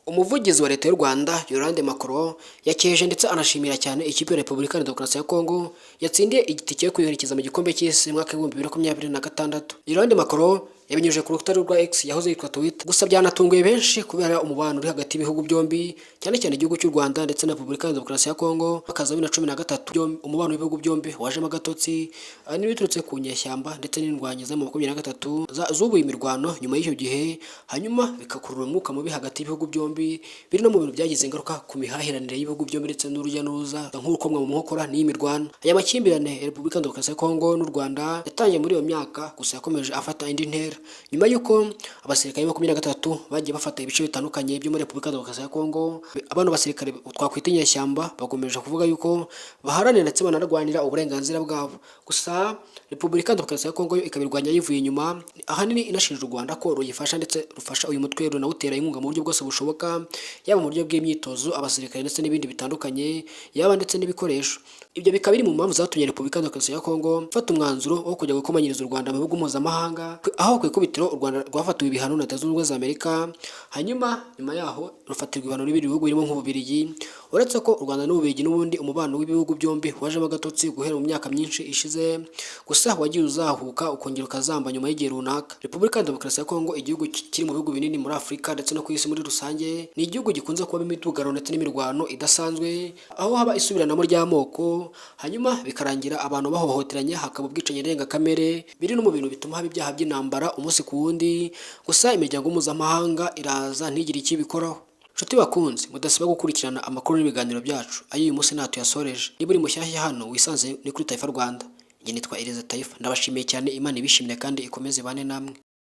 Umuvugizi wa Leta y'u Rwanda, Yolande Makolo, yakeje ndetse anashimira cyane ikipe ya Repubulika ya Demokarasi ya Kongo yatsindiye itike yo kuyerekeza mu gikombe cy'isi mu mwaka w'2026. Yolande Makolo yabinyujije ku rukuta rwa X yahoze yitwa Twitter. Gusa byanatunguye benshi kubera umubano uri hagati y'ibihugu byombi, cyane cyane igihugu cy'u Rwanda ndetse na Repubulika ya Demokarasi ya Kongo. Bakaza 2013 umubano w'ibihugu byombi wajemo agatotsi n'ibiturutse ku nyeshyamba ndetse n'indwanyi za 23 zubuye imirwano nyuma y'icyo gihe, hanyuma bikakurura umwuka mubi hagati y'ibihugu byombi, biri no mu bintu byagize ingaruka ku mihahiranire y'ibihugu byombi ndetse n'urujya n'uruza nk'uko mwe mu nkokora n'iyi mirwano. Aya makimbirane ya Repubulika ya Demokarasi ya Kongo n'u Rwanda yatangiye muri iyo myaka, gusa yakomeje afata indi ntera nyuma y'uko abasirikare 23 bagiye bafata ibice bitandukanye byo muri Repubulika ya Demokarasi ya Kongo. Abano basirikare twakwita inyeshyamba bakomeje kuvuga yuko baharanira ndetse banarwanira uburenganzira bwabo, gusa Repubulika ya Demokarasi ya Kongo yo ikabirwanya yivuye inyuma, ahanini inashinja u Rwanda ko ruyifasha ndetse rufasha uyu mutwe, runawutera inkunga mu buryo bwose bushoboka, yaba mu buryo bw'imyitozo, abasirikare ndetse n'ibindi bitandukanye, yaba ndetse n'ibikoresho. Ibyo bikaba biri mu mpamvu zatumye Repubulika ya Demokarasi ya Kongo ifata umwanzuro wo kujya gukomanyiriza u Rwanda mu bihugu mpuzamahanga, aho ku ikubitiro u Rwanda rwafatiwe ibihano na Leta Zunze Ubumwe za Amerika, hanyuma nyuma yaho rufatirwa ibihano n'ibindi bihugu birimo nk'Ububiligi. Uretse ko u Rwanda n'Ububiligi n'ubundi umubano w'ibihugu byombi wajemo agatotsi guhera mu myaka myinshi ishize, gusa wagiye uzahuka ukongera ukazamba nyuma y'igihe runaka. Repubulika ya Demokarasi ya Kongo, igihugu kiri mu bihugu binini muri Afurika ndetse no ku isi muri rusange, ni igihugu gikunze kubamo imidugararo ndetse n'imirwano idasanzwe, aho haba isubiranamo ry'amoko, hanyuma bikarangira abantu bahohoteranye, hakaba ubwicanyi ndengakamere, biri no mu bintu bituma haba ibyaha by'intambara umunsi ku wundi, gusa imiryango mpuzamahanga iraza ntigire icyo ibikoraho. Nshuti bakunzi mudasiba gukurikirana amakuru n'ibiganiro byacu, ay'uyu munsi nta tuyasoreje. Niba uri mushyashya hano wisanze, ni kuri Taifa Rwanda. Njye nitwa Eliza Taifa, ndabashimiye cyane. Imana ibishimire kandi ikomeze ibane namwe.